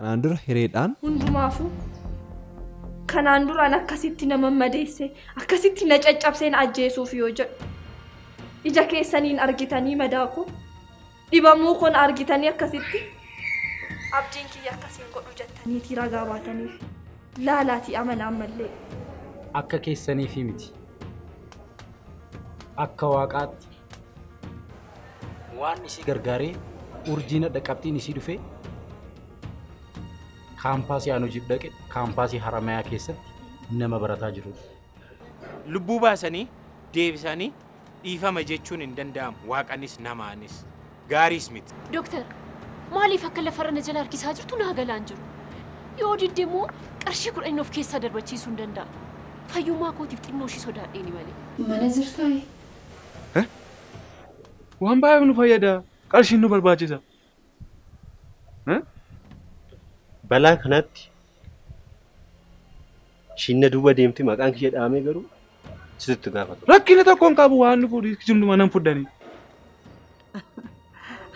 Kanaan dura hireedhaan hundumaafuu kanaan duraan akkasitti nama madeesse akkasitti na caccabseen ajjeesuuf yoo jedhu ija keessaniin argitanii madaakuu dhibamuu kun argitanii akkasitti abdiin kiyya akkasiin godhu jettaniitii ragaa baataniif laalaatii amana ammallee. Akka keessaniifi miti. Akka waaqaatti waan isii gargaaree urjiin adda qabxiin isii dhufee kaampaasii aan hojiif dhaqe kaampaasii Haramayaa keessatti nama barataa jirudha. Lubbuu baasanii deebisanii dhiifama jechuun hin danda'amu. Waaqanis namaanis gaariis miti. Dooktar, maaliif akka lafarra na jala harkisaa jirtu naa galaan jiru? Yoo didde immoo qarshii 10 of keessaa darbachiisuu hin danda'a. Fayyummaa kootiif xinnoo ishii sodaadheeni malee. Mana jirtaayi? Waan baay'ee nu fayyada. Qarshiin nu barbaachisa. Balaa kanatti shinna duuba deemte maqaan kiyya dhahamee garuu sitti gaafatu. Rakkina tokko hin qabu waan nu fuudhu jimnuma nan fudhanii.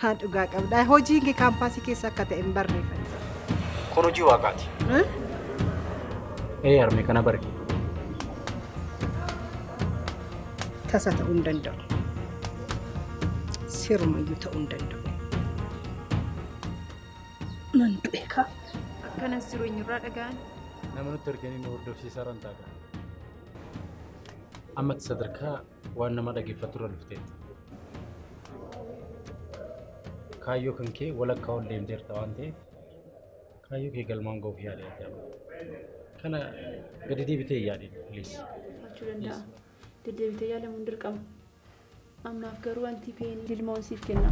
Haa dhugaa qabda. Hojiin kee kaampaasii keessa akka ta'e hin barreeffanne. Kun hojii waaqaati. Ee harmee kana bare. Tasa ta'uu hin danda'u. Sirumayyuu ta'uu hin danda'u. Nan du'e kaa. Akkanas jiru eenyurraa dhaga'an? Nama nutti erganii nu hordofsiisaa jiran ta'a. Ammatti sadarkaa waan nama dhaggeeffatu irra dhufteetti. Kaayyoo kan kee walakkaa ol deemteerta waan ta'eef kaayyoo kee galmaan ga'uuf yaadee kana gadi deebitee yaadee please. Faachuu danda'a. Deddeebitee yaalamuun dirqama. Ammaaf garuu wanti peen lilmoon siif kenna.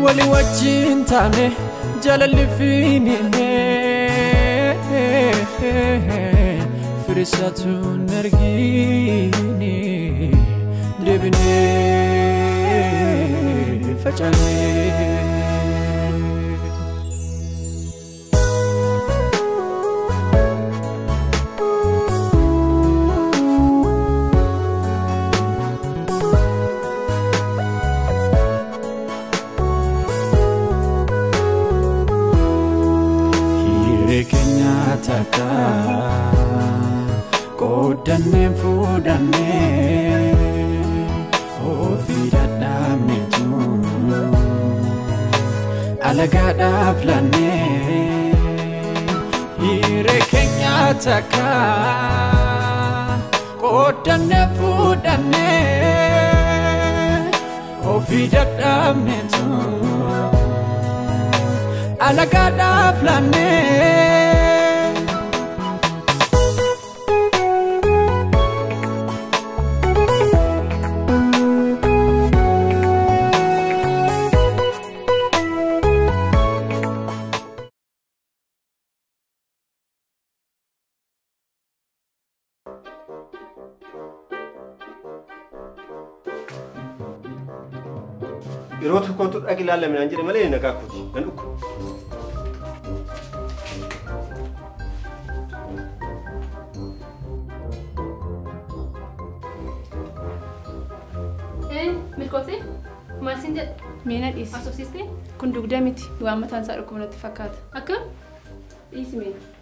Wali wajjin taane jaalalli fiinine firisatu nargine deebine facaane. Takka qoodannee fuudhannee ofii dadhabneetu alagaadhaaf laannee hiree keenya takka qoodannee fuudhannee ofii dadhabneetu alagaadhaaf laannee. Yeroo tokkotu dhaqi ilaalame naan jedhe malee nagaa kooti. Nan dhukku. Milkooftee? Maal siin jedhe? Meena dhiisi. Haasofsiistee? Kun dugda miti. Waan mataan isaa dhukkuba natti fakkaata. Akkam? Dhiisi meena.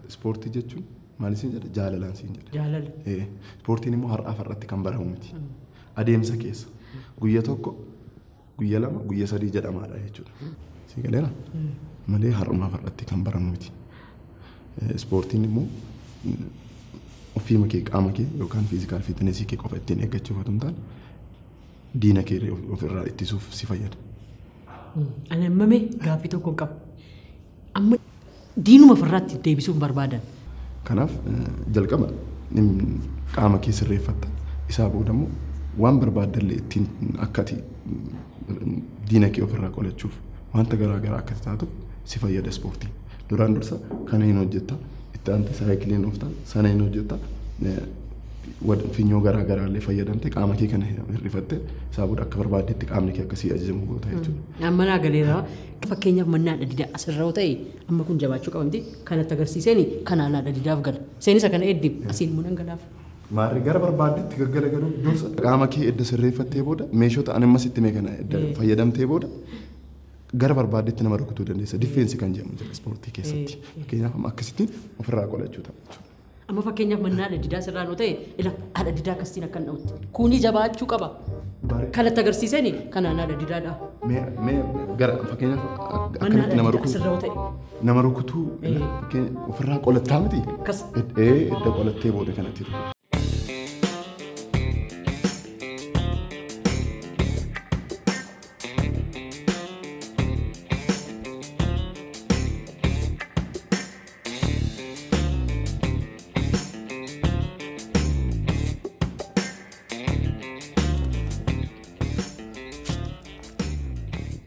Ispoortii jechuun maal isin jedha? Jaalalaan isin jedha. Jaalala. Ispoortiin immoo har'aaf har'atti kan baramu miti. Adeemsa keessa guyya tokko, guyya lama, guyya sadii jedhamaadha jechuudha. Si galeera? Malee har'umaaf har'atti kan baramu miti. Ispoortiin immoo ofiima kee qaama kee yookaan fiizikaal fiitnesii kee qofa ittiin eeggachuuf otoo hin taane diina kee ofirraa ittisuuf si fayyada. Ani ammame gaaffii tokko qaba. Amma diinuma ofirraatti deebisuun barbaadan. Kanaaf jalqaba qaama kee sirreeffatta. Isaa booda immoo waan barbaaddellee ittiin akka ati diina kee ofirraa qolachuuf wanta garaa garaa akka taatuuf si fayyada ispoortiin. Duraan dursa kana hin hojjetta, itti aantee saayikiliin oofta, sana hin hojjetta, finyoo garaa garaallee fayyadamte qaama kee kana hir'ifatte isaa booda akka barbaaddetti qaamni kee akkasii ajajamu goota jechuudha. Amma naa galeera. Fakkeenyaaf manni haadha didaa asirra yoo ta'e amma kun jabaachuu qaba miti kanatti agarsiiseen kanaan haadha didaaf gala. Seenis kana eddib asiin immoo nan galaaf. Maarri gara barbaaddetti gaggalagaluuf dursa qaama kee edda sirreeffattee booda meeshota ani ammas itti mee kana edda fayyadamtee booda gara barbaaddetti nama rukutuu dandeessa. Diffeensi kan jedhamu jira ispoortii keessatti. Fakkeenyaaf amma akkasittiin ofirraa qolachuu ta'a jechuudha. Amma fakkeenyaaf manni haadha didaa asirraa yoo ta'e ila haadha didaa akkasiin akkan dha'utti. Kuni jabaachuu qaba. Kanatti agarsiiseen kanaan haadha didaadha. Mee gara fakkeenyaaf akkamitti nama rukutu? Nama rukutuu ofirraa qolattaa miti? Edda qolattee booda kanatti rukutu.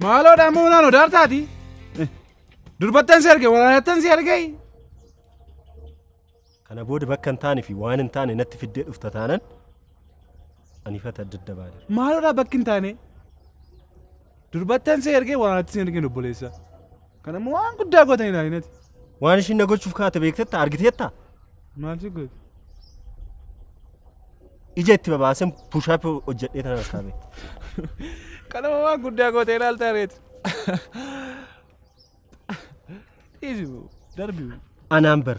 Maaloo dhaamuu naannoo daartaati. Durbattan si arge waraanattan si arge. Kana booda bakka hin taane fi waan hin taane natti fiddee dhufta taanan ani fata daddabaadha. Maaloodhaa bakki hin taane durbattan si arge waraanatti si arge obboleessa. Kana immoo waan guddaa gootan ilaalinati. Waan ishiin na gochuuf kaate beektetta argiteetta? Maal si goote? Ija itti babaasen pushaap hojjedhee tana harkaa. Kanama waan guddaa gootee ilaalta reeti. Dhiisi darbi. Anaan bar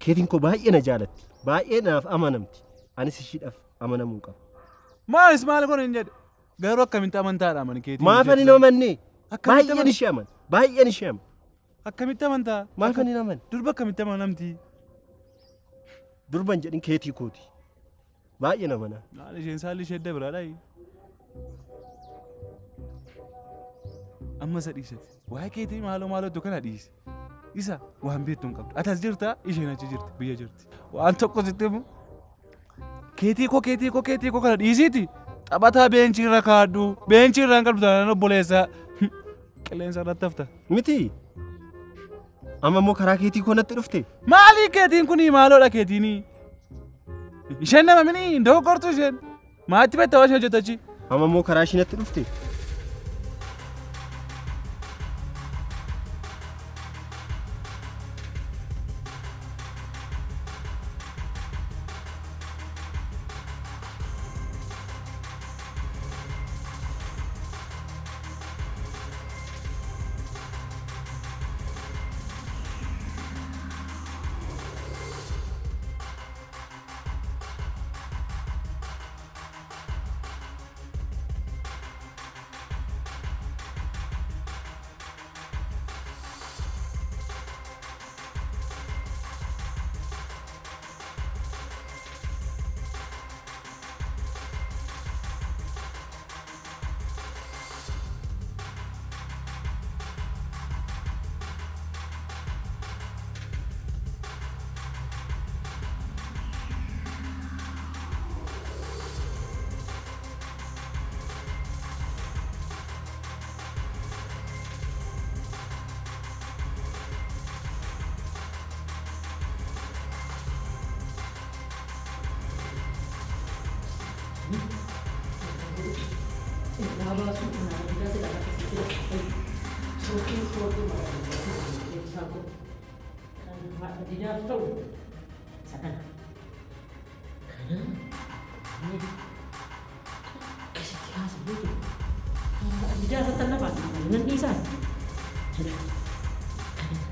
keetiin koo baay'ee na jaalatti baay'ee naaf amanamti anis ishiidhaaf amanamuu qaba. Maalis maal goone hin jedhe garuu akkamitti amantaadha amani keetiin. Maaf ani hin amanne baay'een ishee amana baay'een ishee amana. Akkamitti amantaa? Maaf ani hin amanne? Durba akkamitti amanamti? Durban jedhin keetii kooti baay'een amana. Maal isheen saalli ishee adda biraadhaa? Amma isa dhiisati. Waa'ee keetii maaloo maaloo iddoo kana dhiisi. Isa waan beektu hin qabdu. Ati as jirta isheen achi jirti biyya jirti. Waan tokko sitti himu keetii koo keetii koo keetii koo kana dhiisiiti. Taphataa beenchii irra kaadhu beenchii irra hin qabdu taanaan obboleessa qilleensa irratti hafta. Miti. Amma immoo karaa keetii koo natti dhufte. Maali keetiin kuni maaloodha keetiini? Isheen nama mini hin dogoggortu isheen. Maatti beektaa waan isheen hojjettu achi. Amma immoo karaa ishee natti dhufte.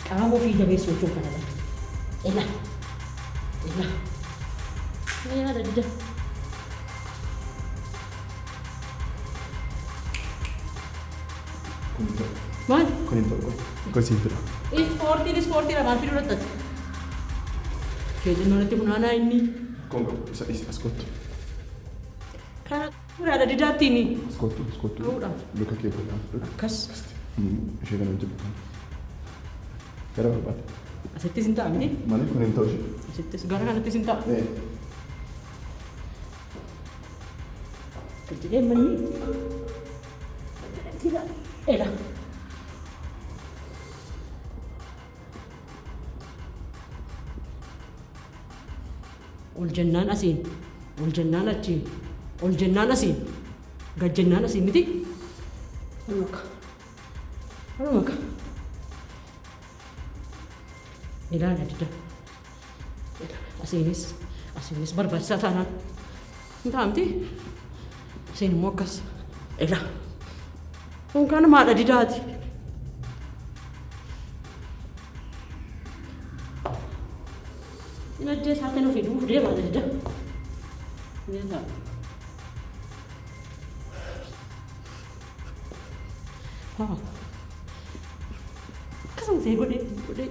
Qaama ofii jabeessuu jechuun kana dha. Ila. Ila. Yaada dida. Kun hin ta'u. Maal? Kun hin ta'u. Kun siin fida. Ispoortiin ispoortiidha maal fiduu dhattati? Keejinnoon itti funaanaa inni. Kun qabu isa dhiisi as kottu. Kana yaada didaattiin. As kottu as kottu. Luka kee godhaa. Akkas. Ishee kana hojjetu. Gara barbaade. Asittis hin ta'a miti? Malee kun hin ta'u ishee. Asittis gara kanattis hin ta'a. Jedhee manni. Ela. Ol jennaan asiin, ol jennaan achiin, ol jennaan asiin, gad jennaan asiin miti? Haruma Haruma Ilaala dida. Asiinis, asiinis barbaachisaa taanaan. Hin ta'a miti? Asiin immoo akkas. Ila. Kun kan haadha didaati. Inni saatiin ofii duuf deema haadha dida. Ni ta'a. Haa. Akkasuma ta'e godhee godhee.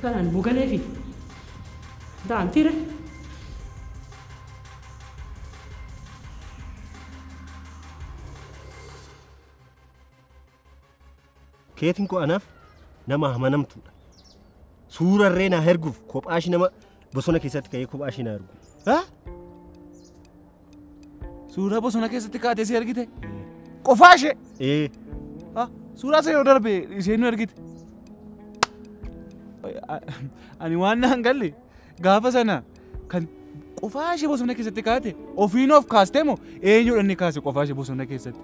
Kanaan mugalee fi ta'an tire. Keetiin koo anaaf nama amanamtuudha. Suurarree naa erguuf kophaa ishii nama bosona keessatti ka'ee kophaa ishii naa ergu. Suuraa bosona keessatti kaatee si ergite? Qofaa ishee? Ee. Suuraa isa yoo darbe isheen nu ergite. Ani waan naan galle gaafa sana kan qofaa ishee bosona keessatti kaate ofiin of kaaste moo eenyudha inni kaase qofaa ishee bosona keessatti?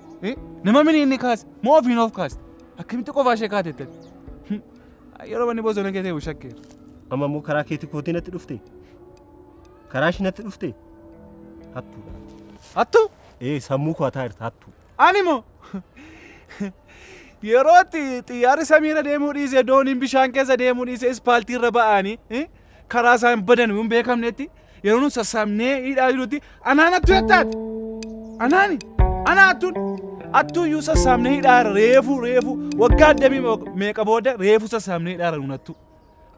Nama mini inni kaase moo ofiin of kaaste? Akkamitti qofaa ishee kaate jettee? Yeroo manni bosona keessa jiru shakkeera. Amma immoo karaa keetii kootii natti dhufte? Karaa ishee natti dhufte? Hattuudha. Hattuu? Ee sammuu koo hataa jirta hattuu. Ani moo? Yeroo xiyyaarri samiirra deemuu dhiisee dooniin bishaan keessa deemuu dhiisee ispaaltiirra ba'anii karaa isaan badan hin beekamnetti yeroo nu sassaabnee hidhaa jirutti anaan hattuu jettaati. Anaani ana hattuun hattuu iyyuu sassaabnee hidhaara reefu reefu waggaa addamii meeqa booda reefu sassaabnee hidhaara nuun hattuu.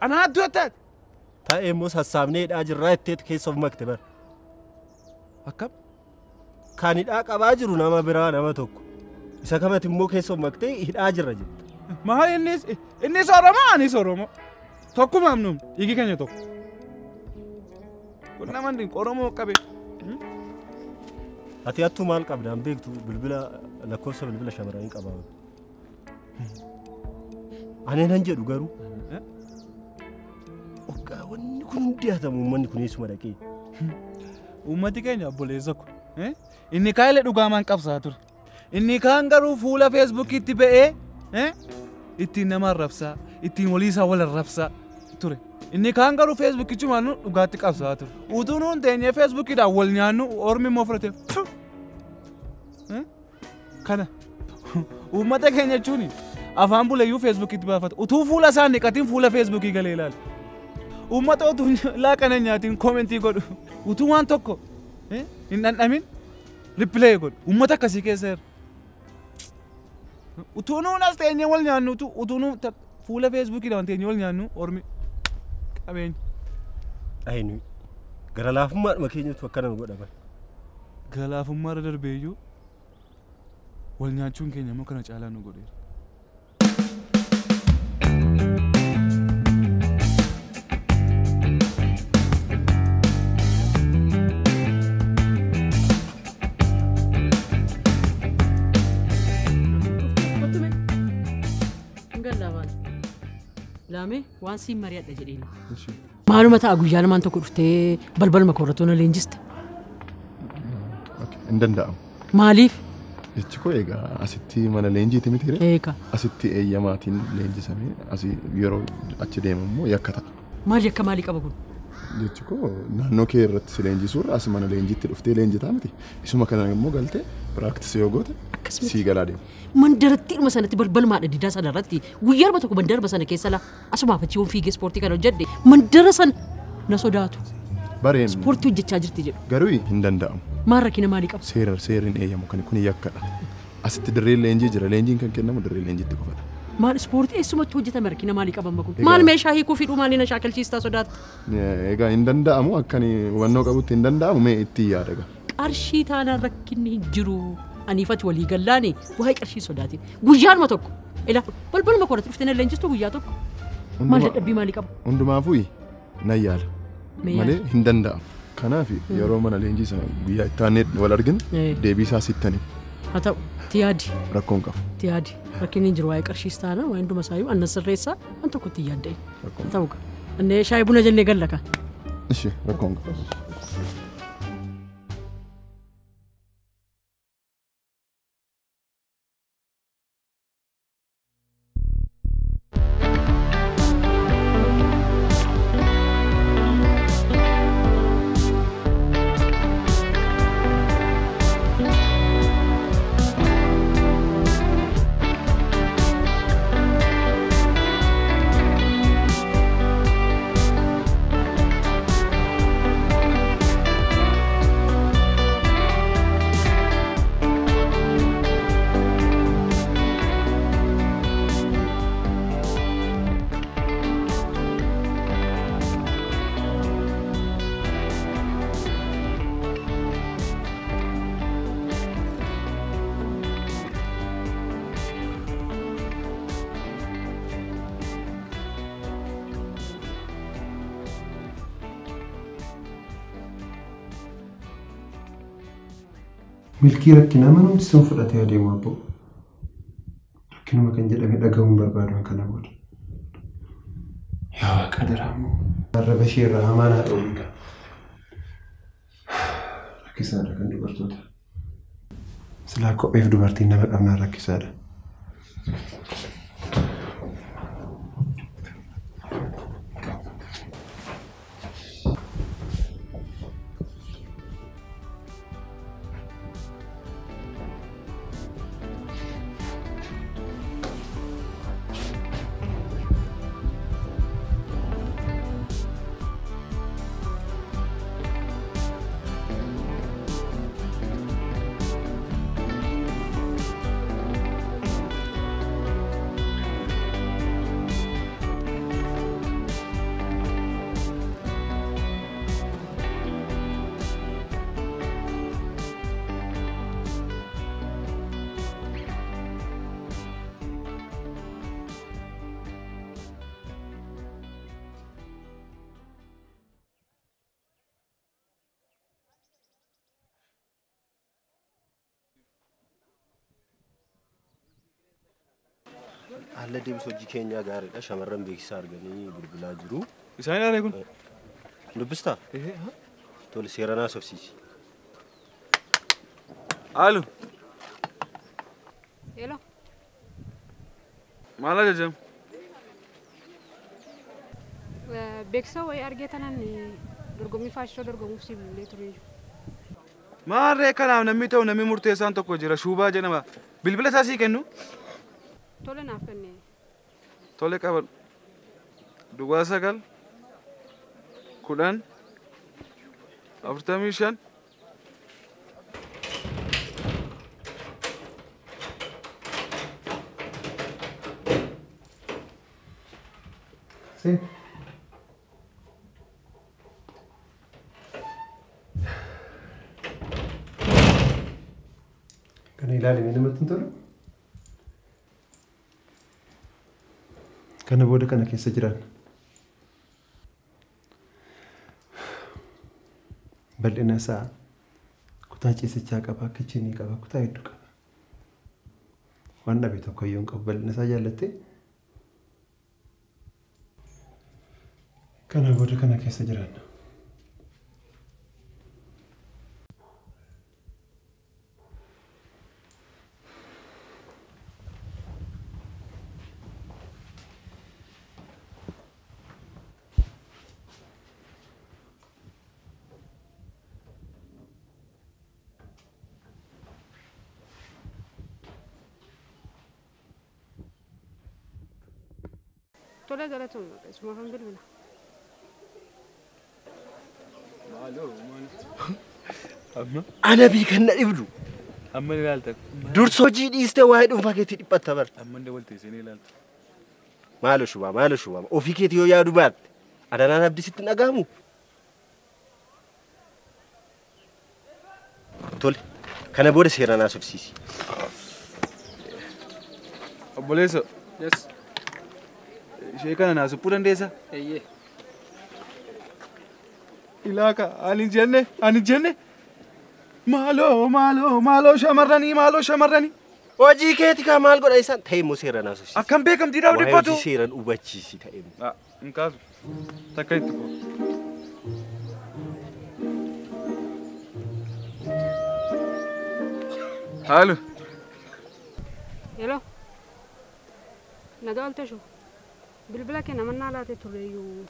Anaan hattuu jettaati. Ta'ee immoo sassaabnee hidhaa jirraa jetteetu keessa of makte bara. Akkam? Kan hidhaa qabaa jiru nama biraa nama tokko. Isa kamati immoo keessa of maktee hidhaa jirra jette. Maal innis innis Oromoo anis Oromoo. Tokkuma amnuum dhiigi keenya tokko. Kun nama hin Oromoo qabe. Ati hattuu maal qabda hin beektu bilbila lakkoofsa bilbila shamarranii qabaa. Ani nan jedhu garuu. Waggaa wanni kun hundi hatamu uummanni kun eessuma dhaqee. Uummati keenya obboleessa ko. Inni kaayilee dhugaamaan qabsaa ture. Inni kaan garuu fuula feesbuukiitti ba'ee ittiin nama arrabsaa, ittiin walii isaa wal arrabsaa ture. Inni kaan garuu feesbuukichumaan nu dhugaatti qabsaa ture. Utuu nuun teenyee feesbuukiidhaan wal nyaannu ormi immoo fudhatee kana uummata keenya jechuun afaan buleeyyuu feesbuukiitti baafata. Utuu fuula isaa hin dhiqatiin fuula feesbuukii galee ilaala. Uummata utuu laaqana hin nyaatiin koomentii godhu. Utuu waan tokko hin dhandhamin ripilee godhu. Uummata akkasii keessa jira. Utuu nuun as teenyee wal nyaannu utuu nuun fuula feesbuukiidhaan teenyee wal nyaannu ormi qabeenya. Ayinu gara laafummaadhuma keenyatu akkana nu godha bara. Gara laafummaarra darbeeyyuu wal nyaachuun keenya immoo kana caalaa nu godheera. Laame waan siin mari'adha jedheen. Maaluma ta'a guyyaa lamaan tokko dhuftee balbaluma koorratoo na leenjiste. Hin danda'amu. Maaliif? Jechi koo egaa asitti mana leenjiiti miti ree? Eega. Asitti eeyyamaatiin leenjisamee asii yeroo achi deemu immoo yakka ta'a. Maal yakka maalii qaba kun? Jechi koo naannoo kee irratti si leenjisuurra as mana leenjiitti dhuftee leenjitaa miti. Isuma kana immoo galtee piraaktisii yoo goote sii galaa deema. Mandaratti dhuma sanatti balbalmaadha didaa sana irratti guyyaarma tokko mandarba sana keessa laa asumaaf achi yoon fiigee ispoortii kana hojjedhe mandara sana na sodaatu. Bareen. Ispoortii hojjechaa jirti jedhu. Garuu hin danda'amu. Maal rakkina maalii qaba? Seerri hin eeyyamu kan kun yakkadha. Asitti dirreen leenjii jira. Leenjiin kan kennamu dirree leenjiitti qofadha. Maal ispoortii eessumatti hojjetame rakkina maalii qaba amma kun? Maal meeshaa hiikuu fidhuu maaliin na shaakalchiistaa sodaatta? Egaa hin danda'amu akka hubannoo qabutti hin danda'amu mee itti yaada egaa. Qarshii taanaan rakkinni hin jiru. Aniifati walii gallaani waa'ee qarshii sodaatiin. Guyyaanuma tokko. Ilaa balbaluma koorratti dhuftee na leenjistu guyyaa tokko. Maal dadhabbii maalii qaba? Hundumaafuu nan yaala. Malee hin danda'amu. Kanaaf yeroo mana leenjii sana guyyaa itti aanee wal arginu deebii isaa sitti hima. Haa ta'u itti yaadi. Rakkoon qabu. Itti yaadi. Rakkinni hin jiru waa'ee qarshiis taana waa'ee hunduma isaayyuu annan sirreessaa waan tokko itti yaadda'e. Haa ta'u gaa. Annee shaayii buna jennee galla kaa. Ishee rakkoon qabu. Milkii rakkinaa manumti sun fudhatee adeemu abboo. Rakkinuma kan jedhame dhagahuun barbaadu kana booda. Yaa waaqa daraamu. Arraba ishee irraa hamaan haa dhowwu egaa. Rakkisaadha kan dubartoota. Silaa kopheef dubartiin nama qabnaan rakkisaadha. Haala deemsa hojii keenyaa gaariidha. Shamarran beeksisa arganii bilbilaa jiru. Isaan ilaalee kun? Dubbistaa? Tole seera naa sobsiisi. Alo. Hello. Maal ajajamu? Beeksisa wayii argee tanaan dorgommii faashishoo dorgomuuf si bilbilee ture. Maarree kanaaf namni ta'u namni murteessaan tokko jira Shuubaa jedhama. Bilbila isaa sii kennu? Tole naaf kenne. Tole qabadhu. Duwwaa 9 10 45 Sí. Kana ilaalame namatti hin tolu? Kana booda kana keessa jiraanna. Bal'ina isaa kutaa ciisichaa qaba, kichinii qaba, kutaa hedduu qaba. Waan dhabe tokko iyyuu hin qabu. Bal'ina isaa jaallattee kana booda kana keessa jiraanna. Tolee galatoomna. Isuma kan bilbila. Ana beekan na dhibdu. Amma ni ilaalta. Dursa hojii dhiistee waa'ee dhuunfaa keetii dhiphatta bara. Amma ni dabalte seenee ilaalta. Maalo shubaa maalo shubaa ofii keetii yoo yaadu baatte adanaan abdii sitti hin dhaga'amu. Tole kana booda seeraan haasofsiisi. Obboleessa. Yes. Ishee kana naa suphuu dandeessaa? Eeyyee. Ilaaka ani jenne maaloo maaloo maaloo shamarranii maaloo shamarranii. Hojii keeti kaa maal godha isaan ta'e immoo seeraan haasofsiisi. Akkam beekamtiidhaaf dhiphatu. Waa'ee hojii seeraan hubachiisi ta'e immoo. Hin kaasu takka itti koo. Haalo. Hello. Nagaa oolte shuu. Bilbila kee namannaa laatee turreeyyuu.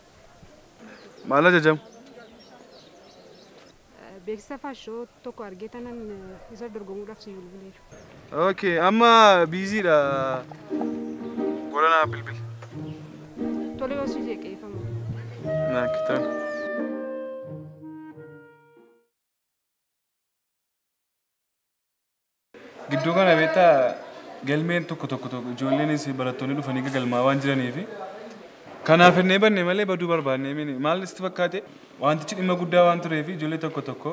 Maal ajajamu? Beeksisa faashoo tokko argee tanan isa dorgomuudhaaf si bilbilee jiru. Okay, amma biiziidha. Gola naa bilbil. Tole yoo si jeeqeeffama. Naa kitaaba. Gidduu kana beektaa galmeen tokko tokko tokko ijoolleenis barattoonni dhufanii galmaa waan jiraniifi kanaaf inni banne malee baduu barbaanne mini maal sitti fakkaate wantichi dhimma guddaa waan tureef ijoollee tokko tokko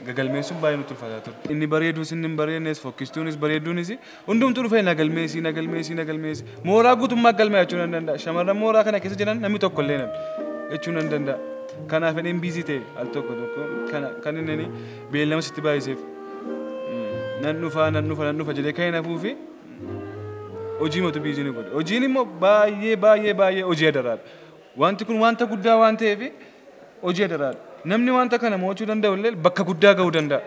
gagalmeessuun baay'ee nutti ulfaataa ture. Inni bareeduus inni hin bareednes fokkistuunis bareeduunis hundumtuu dhufee na galmeessi na galmeessi na galmeessi mooraa guutummaa galmaa jechuu nan danda'a. Shamarran mooraa kana keessa jiran namni tokko illee namni jechuu nan danda'a. Kanaaf inni biizii ta'e al tokko tokko kan inni beellama sitti baay'iseef nan dhufa nan dhufa nan dhufa jedhee kan hin hafuufi hojii matu biizii ni godhe. Hojiin immoo baay'ee baay'ee baay'ee hojii adaraadha. Wanti kun wanta guddaa waan ta'eef hojii adaraadha. Namni wanta kana mo'achuu danda'u illee bakka guddaa ga'uu danda'a.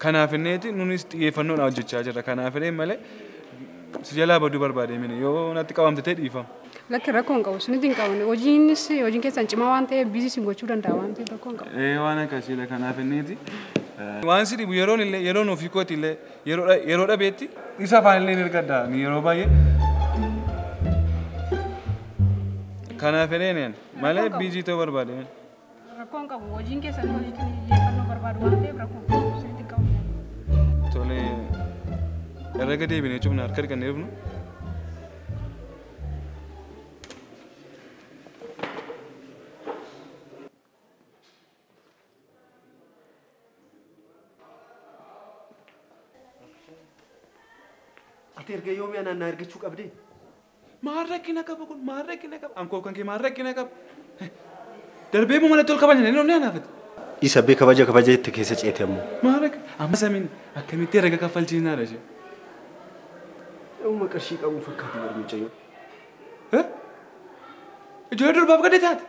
Kanaaf inneeti nunis xiyyeeffannoodhaan hojjechaa jirra. Kanaaf illee malee si jalaa baduu barbaade mini yoo natti qabamte ta'e dhiifama. Lakki rakkoo hin qabu. Sunitti hin qabne. Hojiinis hojiin keessan cimaa waan ta'eef biizii sin gochuu danda'a waan ta'eef rakkoo hin qabu. Ee waan akkasiidha. Kanaaf inneeti. Waan si dhibu yeroon illee yeroon ofii kooti illee yeroo dhabeetti isa afaan illee ni ergadha ni yeroo baay'ee. Kanaaf illee malee biizii ta'uu barbaade. Rakkoo hin qabu. Hojiin keessan hojii xiyyeeffannoo barbaadu waan ta'eef rakkoo hin qabu. Sunitti hin qabu. Tole herrega deebinee cufna harka dhiqannee dhufnu. Ati erga yoomii anaan na argachuu qabdee? Maal rakkina qaba kun? Maal rakkina qaba? Ankoo kan kee maal rakkina qaba? Darbee immoo manatti ol kabajna inni anaafate. Isa bee kabaja kabaja jette keessa ceete ammoo. Maal rakkina? Amma samiin akkamitti herrega kaffalchiisnaadha ishee? Uuma qarshii qabu fakkaatu barmichayyoo. Ijoollee durbaaf gaddi taate.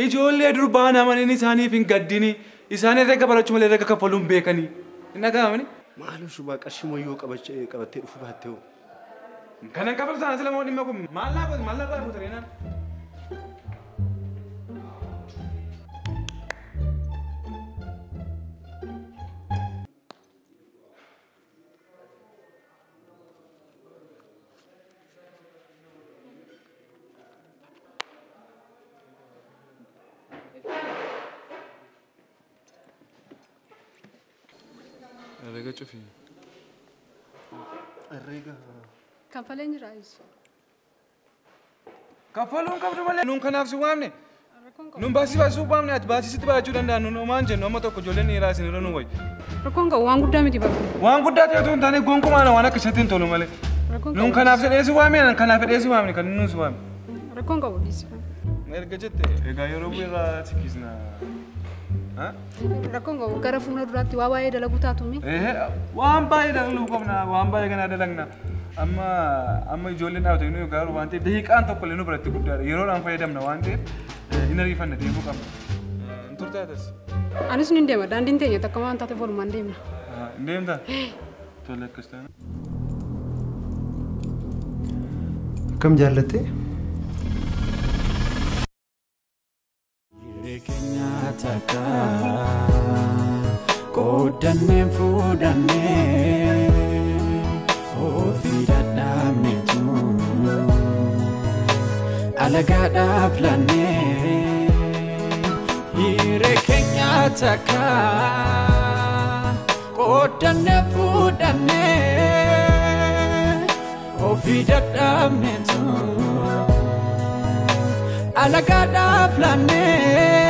Ijoollee durbaa namaniin isaaniif hin gaddini. Isaan herrega barachuu malee herrega kaffaluu hin beekanii. Hin dhaga'amani? Maalo shubaa qarshii moyyoo qabattee dhufuu baatte hoo? Kanan kaffalu sana sila moo dhimma kun maal naa godhe maal narraa fuute reenaan? Herrega cufi. Herrega. Kaffaleen jira ibsu. Kaffaluun qabdu malee nuun kanaaf si waamne. Nuun baasii baasuu waamne ati baasii sitti baay'achuu danda'a nuun homaan jennu amma tokko ijoolleen dhiiraa isin irra nu wayi. Rakkoon qabu waan guddaa miti bakka. Waan guddaa ta'e otoo hin taane gonkumaa waan akka isheetti hin tolu malee. Nuun kanaaf jedhee si waamne kanaaf jedhee si waamne kan nuun si waamne. Rakkoon qabu dhiisi. Erga jette egaa yeroo biraa si kiisna. Rakkoon qabu gara fuula duraatti waa baay'ee dalaguu taatu mi? Waan baay'ee dalaguu qabna waan baay'ee ganaa dalagna. Amma amma ijoolleen dhaabate nuyi garuu waan ta'eef daqiiqaan tokko illee nu biratti guddaadha yeroodhaan fayyadamna waan ta'eef hin ariifanna deemuu qabna. Hin turtaatas. Anis nin deema daandiin teenya takka waan taate walumaan deemna. Hin deemtaa? Tole akkas taana. Akkam jaallattee? Qoodannee fuudhannee ofii dadhabneetu Alagaadhaaf laannee hiree keenya takka qoodannee fuudhannee ofii dadhabneetu alagaadhaaf laannee.